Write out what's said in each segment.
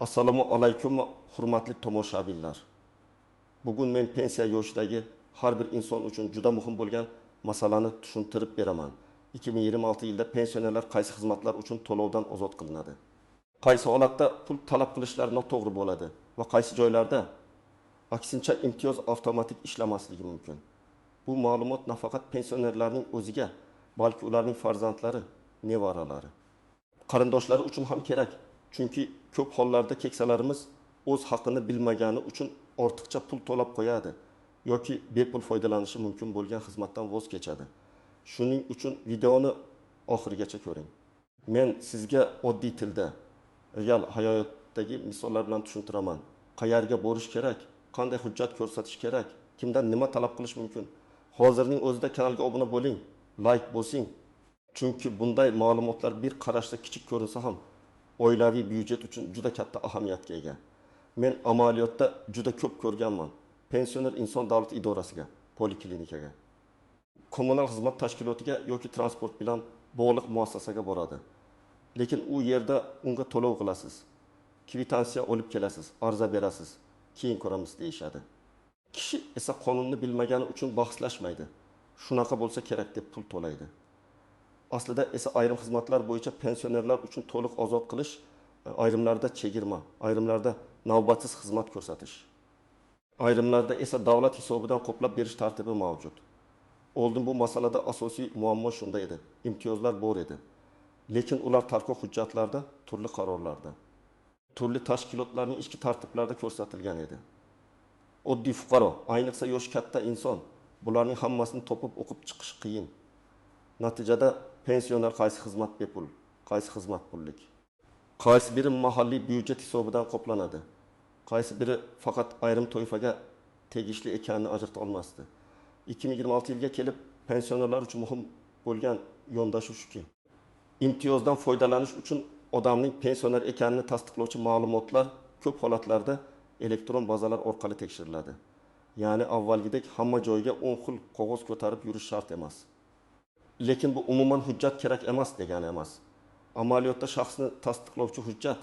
Assalomu alaykum, hurmatli tomoshabinlar. Bugun men pensiya yoshidagi har bir inson uchun juda muhim bo'lgan masalani tushuntirib beraman. 2026-yilda pensionerlar qaysi xizmatlar uchun to'lovdan ozod qilinadi? Qaysi holatda pul talab qilishlar noto'g'ri bo'ladi va qaysi joylarda aksincha imtiyoz avtomatik ishlamasligi mumkin? Bu ma'lumot nafaqat pensionerlarning o'ziga, balki ularning farzandlari, nevaralari, qarindoshlari uchun ham kerak. Chunki ko'p hollarda keksalarimiz o'z haqini bilmagani uchun ortiqcha pul to'lab qo'yadi yoki bepul foydalanishi mumkin bo'lgan xizmatdan voz kechadi. Shuning uchun videoni oxirigacha ko'ring. Men sizga oddiy tilda, real hayotdagi misollar bilan tushuntiraman. Qayerga borish kerak, qanday hujjat ko'rsatish kerak, kimdan nima talab qilish mumkin. Hozirning o'zida kanalga obuna bo'ling, like bosing. Chunki bunday ma'lumotlar bir qarashda kichik ko'rinsa ham oilaviy byudjet uchun juda katta ahamiyatga ega. Men amaliyotda juda ko'p ko'rganman. Pensioner inson davlat idorasiga, poliklinikaga, kommunal xizmat tashkilotiga yoki transport bilan bog'liq muassasaga boradi. Lekin u yerda unga to'lov qilasiz, kvitansiya olib kelasiz, arza berasiz, keyin ko'ramiz deyishadi. Kishi esa qonunni bilmagani uchun bahslashmaydi. Shunaqa bo'lsa kerak deb pul to'laydi. Aslida esa ayrim xizmatlar bo'yicha pensionerlar uchun to'liq ozod qilish, ayrimlarda chegirma, ayrimlarda navbatsiz xizmat ko'rsatish, ayrimlarda esa davlat hisobidan qoplab berish tartibi mavjud. Oldin bu masalada asosiy muammo shunda edi. Imtiyozlar bor edi. Lekin ular tarqoq hujjatlarda, turli qarorlarda, turli tashkilotlarning ichki tartiblarida ko'rsatilgan edi. Oddiy fuqaro, ayniqsa yoshi katta inson bularning hammasini topib o'qib chiqish qiyin. Natijada pensioner qaysi xizmat bepul, qaysi xizmat pullik, qaysi biri mahalliy byudjet hisobidan qoplanadi, qaysi biri faqat ayrim toifaga tegishli ekanini ajrata olmasdi. 2026-yilga kelib pensionerlar uchun muhim bo'lgan yondashuv shuki, imtiyozdan foydalanish uchun odamning pensioner ekanini tasdiqlovchi ma'lumotlar ko'p holatlarda elektron bazalar orqali tekshiriladi. Ya'ni avvalgidek hamma joyga 10 xil qog'oz ko'tarib yurish shart emas. Lekin bu umuman hujjat kerak emas degani emas. Amaliyotda shaxsni tasdiqlovchi hujjat,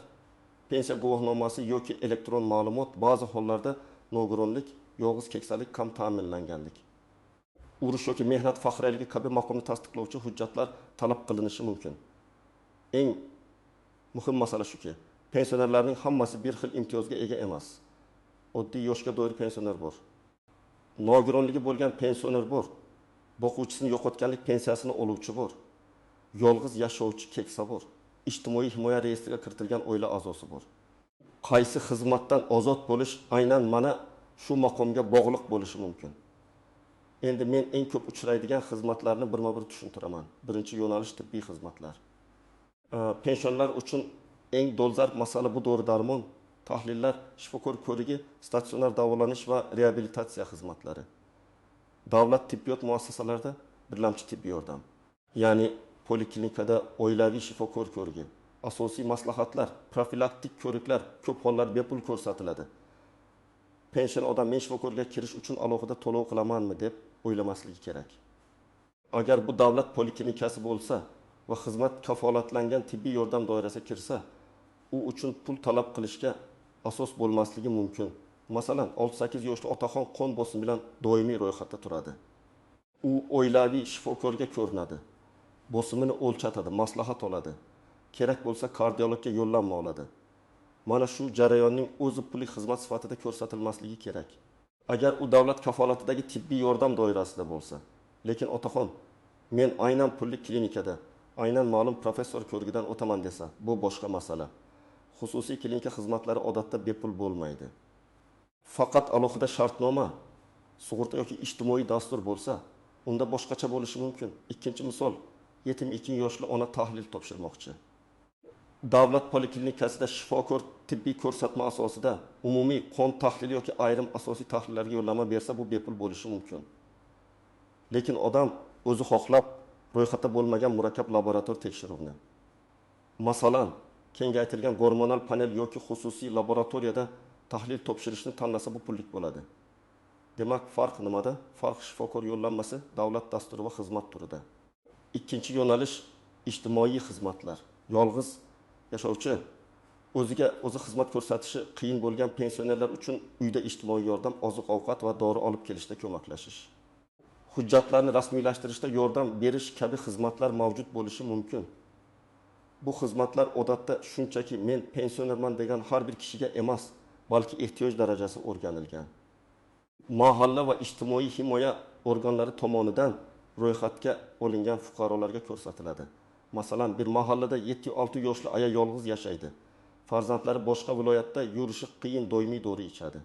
pensiya guvohnomasi yoki elektron ma'lumot ba'zi hollarda nogironlik, yolg'iz keksalik, kam ta'minlanganlik, urush yoki mehnat faxriyligi kabi maqomni tasdiqlovchi hujjatlar talab qilinishi mumkin. Eng muhim masala shuki, pensionerlarning hammasi bir xil imtiyozga ega emas. Oddiy yoshga doir pensioner bor, nogironligi bo'lgan pensioner bor, boquvchisini yo'qotganlik pensiyasini oluvchi bor, yolg'iz yashovchi keksa bor, ijtimoiy himoya reyestriga kiritilgan oila a'zosi bor. Qaysi xizmatdan ozod bo'lish aynan mana shu maqomga bog'liq bo'lishi mumkin. Endi men eng ko'p uchraydigan xizmatlarni birma-bir tushuntiraman. Birinchi yo'nalish tibbiy xizmatlar. Pensionerlar uchun eng dolzarb masala bu dori-darmon, tahlillar, shifokor ko'rigi, statsionar davolanish va reabilitatsiya xizmatlari. Davlat tibbiyot muassasalarida birlamchi tibbiy yordam, ya'ni poliklinikada oilaviy shifokor ko'rigi, asosiy maslahatlar, profilaktik ko'riklar ko'p hollar bepul ko'rsatiladi. Pension odam men shifokorga kirish uchun alohida to'lov qilamanmi deb o'ylamasligi kerak. Agar bu davlat poliklinikasi bo'lsa va xizmat kafolatlangan tibbiy yordam doirasiga kirsa, u uchun pul talab qilishga asos bo'lmasligi mumkin. Masalan, 68 yoshli otaxon qon bosimi bilan doimiy ro'yxatda turadi. U oilaviy shifokorga ko'rinadi, bosimini o'lchatadi, maslahat oladi. Kerak bo'lsa kardiologga yo'llanma oladi. Mana shu jarayonning o'zi pullik xizmat sifatida ko'rsatilmasligi kerak. Agar u davlat kafolatidagi tibbiy yordam doirasida bo'lsa, lekin otaxon men aynan pullik klinikada, aynan ma'lum professor ko'rigidan o'taman desa, bu boshqa masala. Xususiy klinika xizmatlari odatda bepul bo'lmaydi. Faqat alohida shartnoma, sug'urta yoki ijtimoiy dastur bo'lsa, unda boshqacha bo'lishi mumkin. Ikkinchi misol, 72 yoshli ona tahlil topshirmoqchi. Davlat poliklinikasida shifokor tibbiy ko'rsatma asosida umumiy qon tahlili yoki ayrim asosiy tahlillarga yo'llanma bersa, bu bepul bo'lishi mumkin. Lekin odam o'zi xohlab ro'yxatda bo'lmagan murakkab laborator tekshiruvini, masalan, kengaytirilgan gormonal panel yoki xususiy laboratoriyada tahlil topshirishni tanlasa, bu pullik bo'ladi. Demak, farq nimada? Farq shifokor yo'llanmasi, davlat dasturi va xizmat turida. Ikkinchi yo'nalish ijtimoiy xizmatlar. Yolg'iz yashovchi O'ziga o'zi xizmat ko'rsatishi qiyin bo'lgan pensionerlar uchun uyda ijtimoiy yordam, oziq-ovqat va dori olib kelishda ko'maklashish, hujjatlarni rasmiylashtirishda yordam berish kabi xizmatlar mavjud bo'lishi mumkin. Bu xizmatlar odatda shunchaki men pensionerman degan har bir kishiga emas, balki ehtiyoj darajasi o'rganilgan mahalla va ijtimoiy himoya organlari tomonidan ro'yxatga olingan fuqarolarga ko'rsatiladi. Masalan, bir mahallada 76 yoshli aya yolg'iz yashaydi. Farzandlari boshqa viloyatda, yurishi qiyin, doimiy dori ichadi.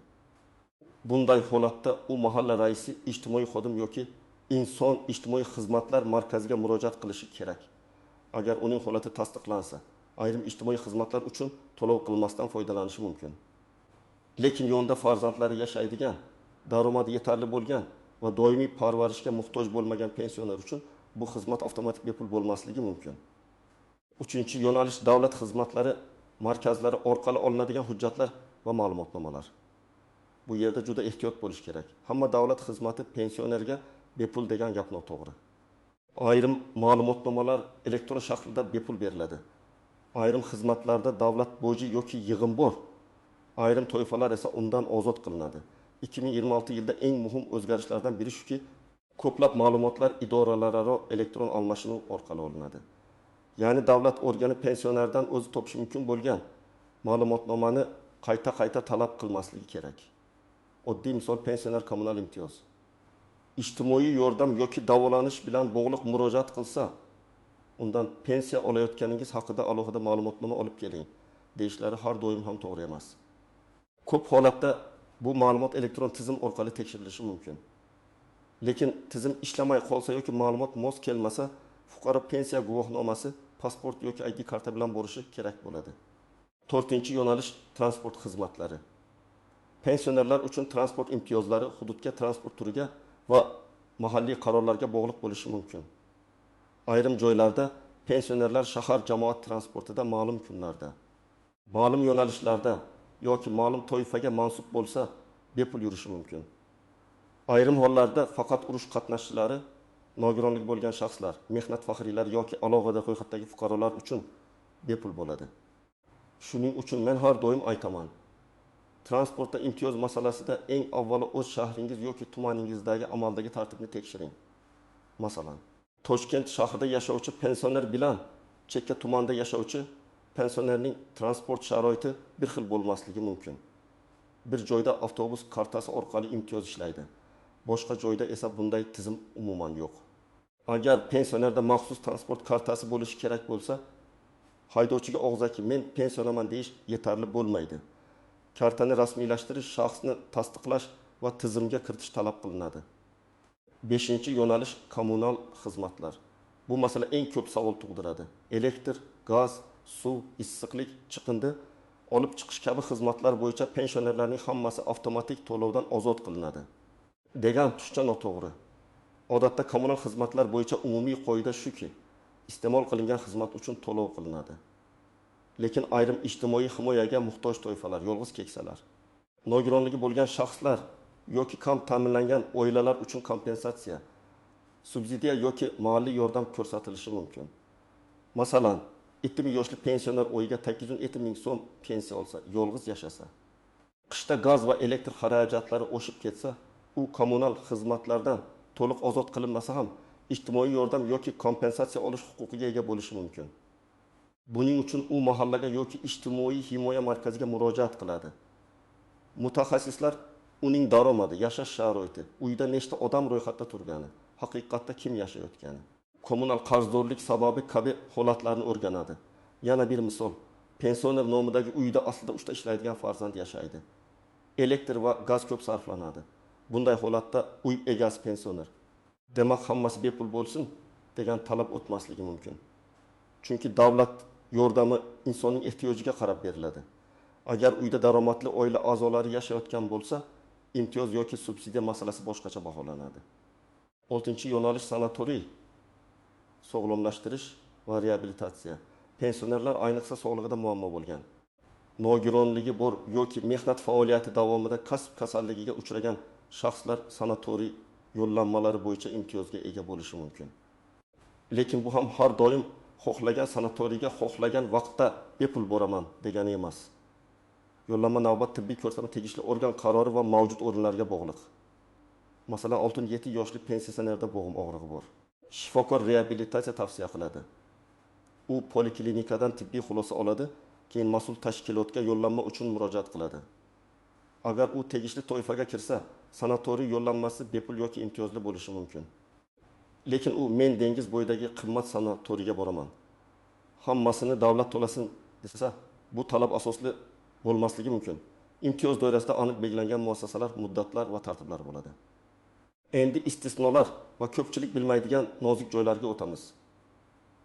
Bunday holatda u mahalla raisi, ijtimoiy xodim yoki inson ijtimoiy xizmatlar markaziga murojaat qilishi kerak. Agar uning holati tasdiqlansa, ayrim ijtimoiy xizmatlar uchun to'lov qilmasdan foydalanishi mumkin. Lekin yonida farzandlari yashaydigan, daromadi yetarli bo'lgan va doimiy parvarishga muhtoj bo'lmagan pensioner uchun bu xizmat avtomatik bepul bo'lmasligi mumkin. Uchinchi yo'nalish davlat xizmatlari markazlari orqali olinadigan hujjatlar va ma'lumotnomalar. Bu yerda juda ehtiyot bo'lish kerak. Hamma davlat xizmati pensionerga bepul degan gap noto'g'ri. Ayrim ma'lumotnomalar elektron shaklda bepul beriladi. Ayrim xizmatlarda davlat boji yoki yig'im bor. Ayrim toifalar esa undan ozod qilinadi. 2026 yilda eng muhim o'zgarishlardan biri shuki, ko'plab ma'lumotlar idoralararo elektron almashinuv orqali olinadi. Ya'ni davlat organi pensionerdan o'zi topishi mumkin bo'lgan ma'lumotnomani qayta-qayta talab qilmasligi kerak. Oddiy misol pensioner kommunal imtiyoz, ijtimoiy yordam yoki davolanish bilan bog'liq murojaat qilsa, undan pensiya olayotganingiz haqida alohida ma'lumotnoma olib keling deyishlari har doim ham to'g'ri emas. Ko'p holatda bu ma'lumot elektron tizim orqali tekshirilishi mumkin. Lekin tizim ishlamay qolsa yoki ma'lumot mos kelmasa, fuqaro pensiya guvohnomasi, pasport yoki ID karta bilan borishi kerak bo'ladi. To'rtinchi yo'nalish transport xizmatlari. Pensionerlar uchun transport imtiyozlari hududga, transport turiga va mahalliy qarorlarga bog'liq bo'lishi mumkin. Ayrim joylarda pensionerlar shahar jamoat transportida ma'lum kunlarda, ma'lum yo'nalishlarda yoki ma'lum toifaga mansub bo'lsa bepul yurishi mumkin. Ayrim hollarda faqat urush qatnashchilari, nogironligi bo'lgan shaxslar, mehnat faxriylari yoki alohida ro'yxatdagi fuqarolar uchun bepul bo'ladi. Shuning uchun men har doim aytaman, transportda imtiyoz masalasida eng avvalo o'z shahringiz yoki tumaningizdagi amaldagi tartibni tekshiring. Masalan, Toshkent shahrida yashovchi pensioner bilan chekka tumanda yashovchi pensionerning transport sharoiti bir xil bo'lmasligi mumkin. Bir joyda avtobus kartasi orqali imtiyoz ishlaydi. Boshqa joyda esa bunday tizim umuman yo'q. Agar pensionerda maxsus transport kartasi bo'lishi kerak bo'lsa, haydovchiga og'zaki men pensionerman deyish yetarli bo'lmaydi. Kartani rasmiylashtirish, shaxsni tasdiqlash va tizimga kiritish talab qilinadi. 5. yo'nalish kommunal xizmatlar. Bu masala eng ko'p savol tug'diradi. Elektr, gaz, suv, issiqlik, chiqindi olib chiqish kabi xizmatlar bo'yicha pensionerlarning hammasi avtomatik to'lovdan ozod qilinadi degan tushuncha noto'g'ri. Odatda kommunal xizmatlar bo'yicha umumiy qoida shuki, iste'mol qilingan xizmat uchun to'lov qilinadi. Lekin ayrim ijtimoiy himoyaga muhtoj toifalar, yolg'iz keksalar, nogironligi bo'lgan shaxslar yoki kam ta'minlangan oilalar uchun kompensatsiya, subsidiya yoki moliy yordam ko'rsatilishi mumkin. Masalan, 70 yoshli pensioner oyiga 807 ming so'm pensiya olsa, yolg'iz yashasa, qishda gaz va elektr xarajatlari oshib ketsa, u kommunal xizmatlardan to'liq ozod qilinmasa ham ijtimoiy yordam yoki kompensatsiya olish huquqiga ega bo'lishi mumkin. Buning uchun u mahallaga yoki ijtimoiy himoya markaziga murojaat qiladi. Mutaxassislar uning daromadi, yashash sharoiti, uyda nechta odam ro'yxatda turgani, haqiqatda kim yashayotgani, kommunal qarzdorlik sababi kabi holatlarni o'rganadi. Yana bir misol, pensioner nomidagi uyda aslida 3 ta ishlaydigan farzand yashaydi. Elektr va gaz ko'p sarflanadi. Bunday holatda uy egasi pensioner. Demak, hammasi bepul bo'lsin degan talab o'tmasligi mumkin. Chunki davlat yordami insonning ehtiyojiga qarab beriladi. Agar uyda daromadli oila a'zolari yashayotgan bo'lsa, imtiyoz yoki subsidiya masalasi boshqacha baholanadi. 6-yo'nalish sanatoriy, sog'lomlashtirish va reabilitatsiya. Pensionerlar ayniqsa sog'lig'ida muammo bo'lgan, nogironligi bor yoki mehnat faoliyati davomida kasb kasalligiga uchragan shaxslar sanatoriy yo'llanmalari bo'yicha imtiyozga ega bo'lishi mumkin. Lekin bu ham har doim xohlagan sanatoriyga xohlagan vaqtda bepul boraman degani emas. Yo'llanma, navbat, tibbiy ko'rsatma, tegishli organ qarori va mavjud o'rinlarga bog'liq. Masalan, 67 yoshli pensionerda bo'g'im og'rig'i bor. Shifokor reabilitatsiya tavsiya qiladi. U poliklinikadan tibbiy xulosa oladi, keyin mas'ul tashkilotga yo'llanma uchun murojaat qiladi. Agar u tegishli toifaga kirsa, sanatoriy yo'llanmasi bepul yoki imtiyozli bo'lishi mumkin. Lekin u men dengiz bo'yidagi qimmat sanatoriyga boraman, hammasini davlat to'lasin desa, bu talab asosli bo'lmasligi mumkin. Imtiyoz doirasida aniq belgilangan muassasalar, muddatlar va tartiblar bo'ladi. Endi istisnolar va ko'pchilik bilmaydigan nozik joylarga o'tamiz.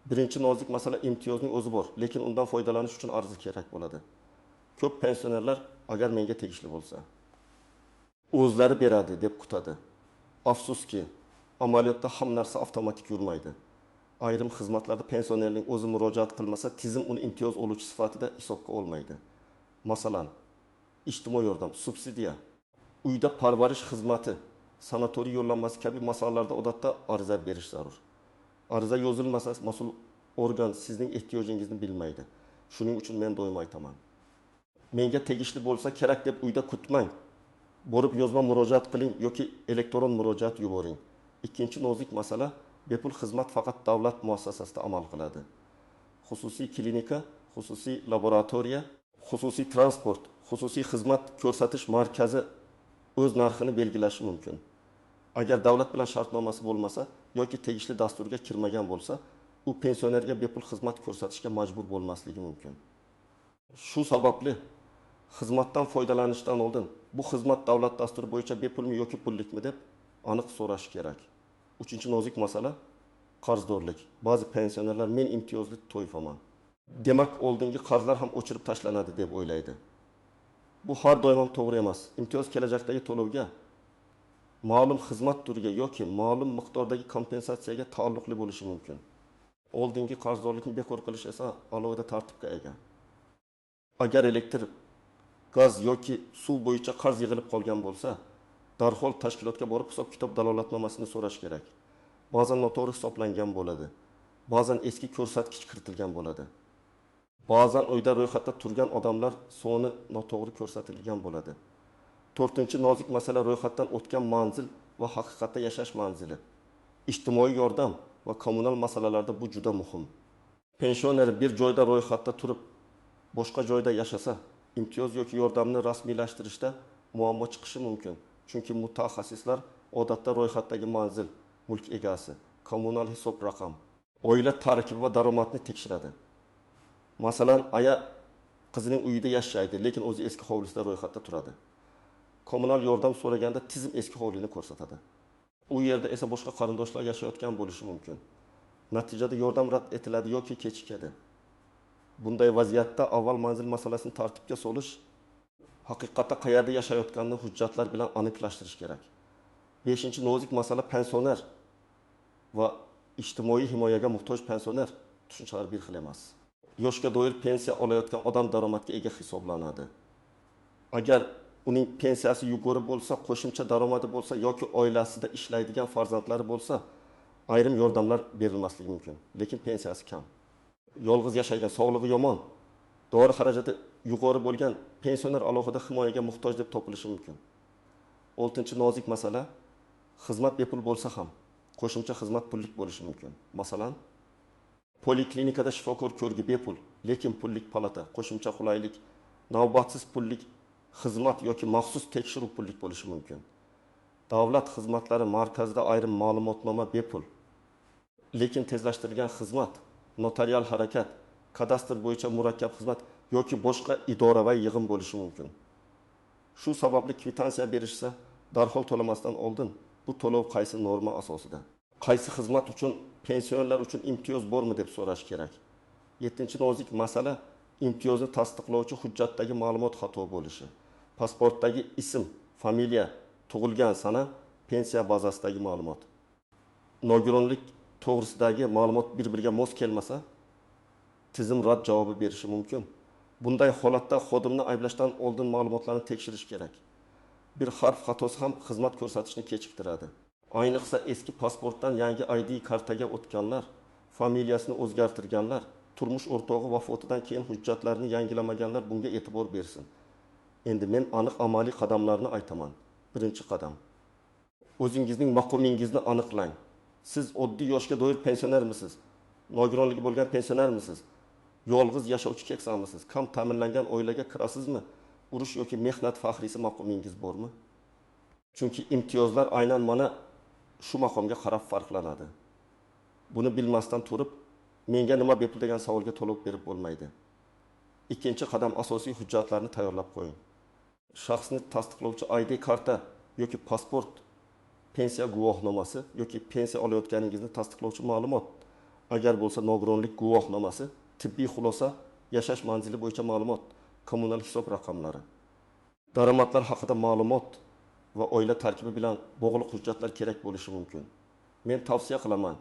Birinchi nozik masala imtiyozning o'zi bor, lekin undan foydalanish uchun ariza kerak bo'ladi. Ko'p pensionerlar agar menga tegishli bo'lsa, o'zlari beradi deb kutadi. Afsuski, amaliyotda hamma narsa avtomatik yurmaydi. Ayrim xizmatlarda pensionerning o'zi murojaat qilmasa, tizim uni imtiyoz oluvchi sifatida hisobga olmaydi. Masalan, ijtimoiy yordam, subsidiya, uyda parvarish xizmati, sanatoriy yo'llanmasi kabi masalalarda odatda ariza berish zarur. Ariza yozilmasa, mas'ul organ sizning ehtiyojingizni bilmaydi. Shuning uchun men doim aytaman. Menga tegishli bo'lsa kerak deb uyda kutmang. Borib yozma murojaat qiling yoki elektron murojaat yuboring. Ikkinchi nozik masala, bepul xizmat faqat davlat muassasasida amal qiladi. Xususiy klinika, xususiy laboratoriya, xususiy transport, xususiy xizmat ko'rsatish markazi o'z narxini belgilashi mumkin. Agar davlat bilan shartnomasi bo'lmasa yoki tegishli dasturga kirmagan bo'lsa, u pensionerga bepul xizmat ko'rsatishga majbur bo'lmasligi mumkin. Shu sababli xizmatdan foydalanishdan oldin bu xizmat davlat dasturi bo'yicha bepulmi yoki pullikmi deb aniq so'rash kerak. Uchinchi nozik masala qarzdorlik. Ba'zi pensionerlar men imtiyozli toifaman, demak oldingi qarzlar ham o'chirib tashlanadi deb o'ylaydi. Bu har doim ham to'g'ri emas. Imtiyoz kelajakdagi to'lovga, ma'lum xizmat turiga yoki ma'lum miqdordagi kompensatsiyaga taalluqli bo'lishi mumkin. Oldingi qarzdorlikni bekor qilish esa alohida tartibga ega. Agar elektr, gaz yoki suv bo'yicha qarz yig'ilib qolgan bo'lsa, darhol tashkilotga borib hisob-kitob dalolatnomasini so'rash kerak. Ba'zan noto'g'ri hisoblangan bo'ladi. Ba'zan eski ko'rsatkich kiritilgan bo'ladi. Ba'zan uyda ro'yxatda turgan odamlar soni noto'g'ri ko'rsatilgan bo'ladi. To'rtinchi nozik masala ro'yxatdan o'tgan manzil va haqiqatda yashash manzili. Ijtimoiy yordam va kommunal masalalarda bu juda muhim. Pensioner bir joyda ro'yxatda turib, boshqa joyda yashasa, imtiyoz yoki yordamni rasmiylashtirishda muammo chiqishi mumkin. Chunki mutaxassislar odatda ro'yxatdagi manzil, mulk egasi, kommunal hisob raqam, oila tarkibi va daromadni tekshiradi. Masalan, aya qizining uyida yashaydi, lekin o'zi eski hovlisida ro'yxatda turadi. Kommunal yordam so'raganda tizim eski hovlini ko'rsatadi. U yerda esa boshqa qarindoshlar yashayotgan bo'lishi mumkin. Natijada yordam rad etiladi yoki kechikadi. Bunday vaziyatda avval manzil masalasini tartibga solish, haqiqatda qayerda yashayotganini hujjatlar bilan aniqlashtirish kerak. Beshinchi nozik masala pensioner va ijtimoiy himoyaga muhtoj pensioner tushunchalari bir xil emas. Yoshga doir pensiya olayotgan odam daromadga ega hisoblanadi. Agar uning pensiyasi yuqori bo'lsa, qo'shimcha daromadi bo'lsa yoki oilasida ishlaydigan farzandlari bo'lsa, ayrim yordamlar berilmasligi mumkin, lekin pensiyasi kam. Yolg'iz yashaygan, sog'lig'i yomon, dori xarajati yuqori bo'lgan pensioner alohida himoyaga muhtoj deb topilishi mumkin. Oltinchi nozik masala, xizmat bepul bo'lsa ham qo'shimcha xizmat pullik bo'lishi mumkin. Masalan, poliklinikada shifokor ko'rgi bepul, lekin pullik palata, qo'shimcha qulaylik, navbatsiz pullik xizmat yoki maxsus tekshiruv pullik bo'lishi mumkin. Davlat xizmatlari markazida ayrim ma'lumotnoma bepul, lekin tezlashtirilgan xizmat, notarial harakat, kadastr bo'yicha murakkab xizmat yoki boshqa idoraviy yig'im bo'lishi mumkin. Shu sababli kvitansiya berishsa, darhol to'lamasdan oldin bu to'lov qaysi norma asosida, qaysi xizmat uchun, pensionerlar uchun imtiyoz bormi deb so'rash kerak. Yettinchi nozik masala imtiyozni tasdiqlovchi hujjatdagi ma'lumot xato bo'lishi. Pasportdagi ism, familiya, tug'ilgan sana, pensiya bazasidagi ma'lumot. Nogironlik to'g'risidagi ma'lumot bir-biriga mos kelmasa, tizim rad javobi berishi mumkin. Bunday holatda xodimni ayblashdan oldin ma'lumotlarni tekshirish kerak. Bir harf xatosi ham xizmat ko'rsatishni kechiktiradi. Ayniqsa eski pasportdan yangi ID kartaga o'tganlar, Familiyasini o'zgartirganlar, turmush o'rtog'i vafotidan keyin hujjatlarini yangilamaganlar bunga e'tibor bersin. Endi men aniq amaliy qadamlarni aytaman. Birinchi qadam. O'zingizning maqomingizni aniqlang. Siz oddiy yoshga doir pensionermisiz? Nogironligi bo'lgan pensionermisiz? Yolg'iz yashovchi keksamisiz? Kam ta'minlangan oilaga kirasizmi? Urush yoki mehnat faxriysi maqomingiz bormi? Chunki imtiyozlar aynan mana shu maqomga qarab farqlanadi. Buni bilmasdan turib, menga nima bepul degan savolga to'lov berib bo'lmaydi. Ikkinchi qadam, asosiy hujjatlarni tayyorlab qo'ying. Shaxsni tasdiqlovchi ID karta yoki pasport, pensiya guvohnomasi yoki pensiya olayotganingizni tasdiqlovchi ma'lumot, agar bo'lsa nogironlik guvohnomasi, tibbiy xulosa, yashash manzili bo'yicha ma'lumot, kommunal hisob raqamlari, daromadlar haqida ma'lumot va oila tarkibi bilan bog'liq hujjatlar kerak bo'lishi mumkin. Men tavsiya qilaman,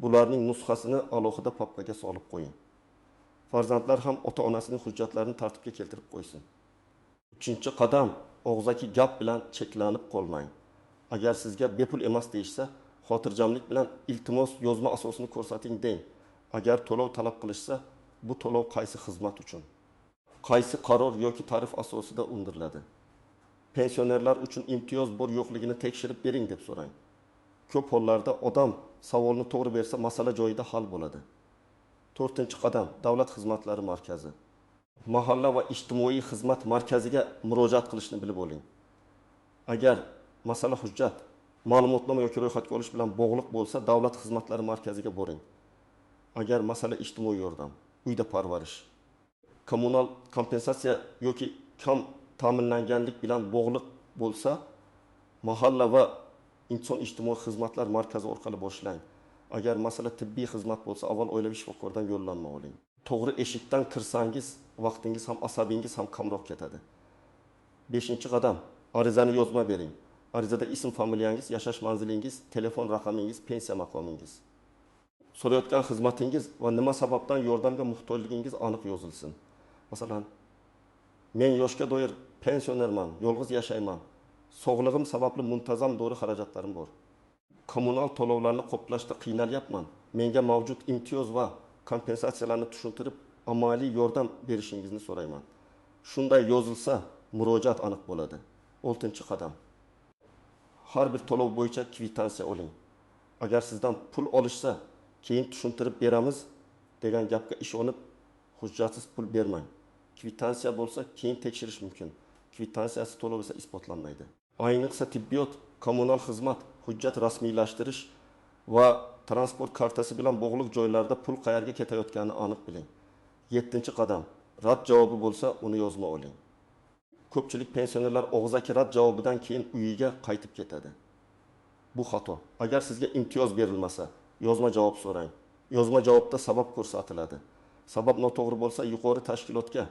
bularning nusxasini alohida papkaga solib qo'ying. Farzandlar ham ota-onasining hujjatlarini tartibga keltirib qo'ysin. Uchinchi qadam, og'zaki gap bilan cheklanib qolmang. Agar sizga bepul emas deyishsa, xotirjamlik bilan iltimos yozma asosini ko'rsating deng. Agar to'lov talab qilishsa, bu to'lov qaysi xizmat uchun, qaysi qaror yoki tarif asosida undiriladi? Pensionerlar uchun imtiyoz bor yo'qligini tekshirib bering deb so'rang. Ko'p hollarda odam savolni to'g'ri bersa, masala joyida hal bo'ladi. To'rtinchi qadam, davlat xizmatlari markazi. Mahalla va ijtimoiy xizmat markaziga murojaat qilishni bilib oling. Agar masala hujjat, ma'lumotnoma yoki ro'yxatga olish bilan bog'liq bo'lsa, davlat xizmatlari markaziga boring. Agar masala ijtimoiy yordam, uyda parvarish, kommunal kompensatsiya yoki kam ta'minlanganlik bilan bog'liq bo'lsa, mahalla va inson ijtimoiy xizmatlar markazi orqali boshlang. Agar masala tibbiy xizmat bo'lsa, avval oilaviy shifokordan yo'llanma oling. To'g'ri eshikdan kirsangiz, vaqtingiz ham, asabingiz ham kamroq ketadi. Beshinchi qadam, arizani yozma bering. Arizada ism, familiyangiz, yashash manzilingiz, telefon raqamingiz, pensiya maqomingiz, so'rayotgan xizmatingiz va nima sababdan yordamga muhtojligingiz aniq yozilsin. Masalan, men yoshga doir pensionerman, yolg'iz yashayman. Sog'lig'im sababli muntazam dori xarajatlarim bor. Kommunal to'lovlarni qoplashda qiynalyapman. Menga mavjud imtiyoz va kompensatsiyalarni tushuntirib, amaliy yordam berishingizni so'rayman. Shunday yozilsa, murojaat aniq bo'ladi. Oltinchi qadam. Har bir to'lov bo'yicha kvitansiya oling. Agar sizdan pul olishsa, keyin tushuntirib beramiz degan gapga ishonib, hujjatsiz pul bermang. Kvitansiya bo'lsa, keyin tekshirish mumkin. Kvitansiyasiz to'lov esa isbotlanmaydi. Ayniqsa tibbiyot, kommunal xizmat, hujjat rasmiylashtirish va transport kartasi bilan bog'liq joylarda pul qayerga ketayotganini aniq biling. Yettinchi qadam, rad javobi bo'lsa, uni yozma oling. Ko'pchilik pensionerlar og'zaki rad javobidan keyin uyiga qaytib ketadi. Bu xato. Agar sizga imtiyoz berilmasa, yozma javob so'rang. Yozma javobda sabab ko'rsatiladi. Sabab noto'g'ri bo'lsa, yuqori tashkilotga,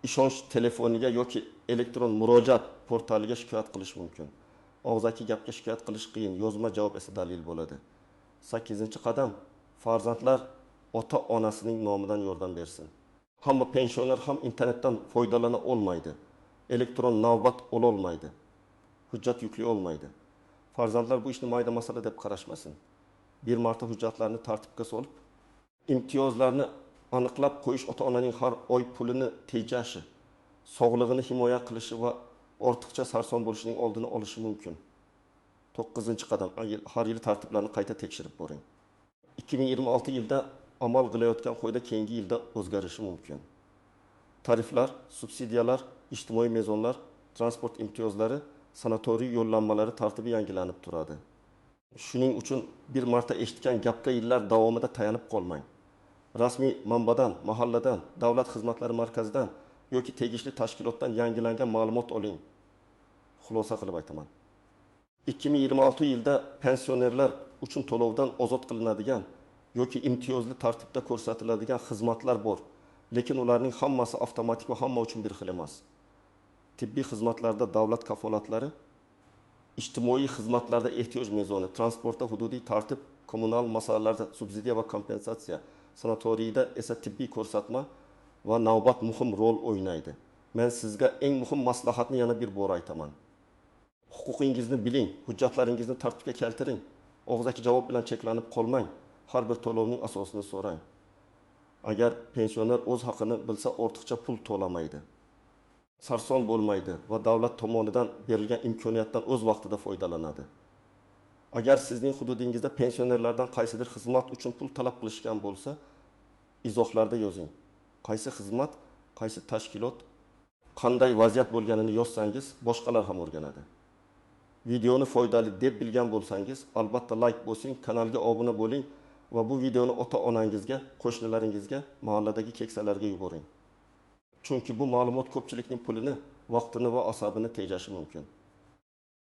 ishonch telefoniga yoki elektron murojaat portaliga shikoyat qilish mumkin. Og'zaki gapga shikoyat qilish qiyin, yozma javob esa dalil bo'ladi. Sakkizinchi qadam, farzandlar ota-onasining nomidan yordam bersin. Hamma pensioner ham internetdan foydalana olmaydi. Elektron navbat ola olmaydi. Hujjat yuklay olmaydi. Farzandlar bu ishni mayda masala deb qarashmasin. Bir marta hujjatlarni tartibga solib, imtiyozlarni aniqlab qo'yish ota-onaning har oy pulini tejashi, sog'lig'ini himoya qilishi va ortiqcha sarson bo'lishining oldini olishi mumkin. To'qqizinchi qadam, har yili tartiblarni qayta tekshirib boring. 2026 yilda amal qilayotgan qoida keyingi yilda o'zgarishi mumkin. Tariflar, subsidiyalar, ijtimoiy mezonlar, transport imtiyozlari, sanatoriy yo'llanmalari tartibi yangilanib turadi. Shuning uchun bir marta eshitgan gapga yillar davomida tayanib qolmang. Rasmiy manbadan, mahalladan, davlat xizmatlari markazidan yoki tegishli tashkilotdan yangilangan ma'lumot oling. Xulosa qilib aytaman. 2026 yilda pensionerlar uchun to'lovdan ozod qilinadigan yoki imtiyozli tartibda ko'rsatiladigan xizmatlar bor, lekin ularning hammasi avtomatik va hamma uchun bir xil emas. Tibbiy xizmatlarda davlat kafolatlari, ijtimoiy xizmatlarda ehtiyoj mezoni, transportda hududiy tartib, kommunal masalalarda subsidiya va kompensatsiya, sanatoriyda esa tibbiy ko'rsatma va navbat muhim rol o'ynaydi. Men sizga eng muhim maslahatni yana bir bor aytaman. Huquqingizni biling, hujjatlaringizni tartibga keltiring. Og'zaki javob bilan cheklanib qolmang. Har bir to'lovning asosini so'rang. Agar pensioner o'z haqini bilsa, ortiqcha pul to'lamaydi, sarson bo'lmaydi va davlat tomonidan berilgan imkoniyatdan o'z vaqtida foydalanadi. Agar sizning hududingizda pensionerlardan qaysidir xizmat uchun pul talab qilishgan bo'lsa, izohlarda yozing. Qaysi xizmat, qaysi tashkilot, qanday vaziyat bo'lganini yozsangiz, boshqalar ham o'rganadi. Videoni foydali deb bilgan bo'lsangiz, albatta like bosing, kanalga obuna bo'ling va bu videoni ota-onangizga, qo'shnilaringizga, mahalladagi keksalarga yuboring. Chunki bu ma'lumot ko'pchilikning pulini, vaqtini va asabini tejashi mumkin.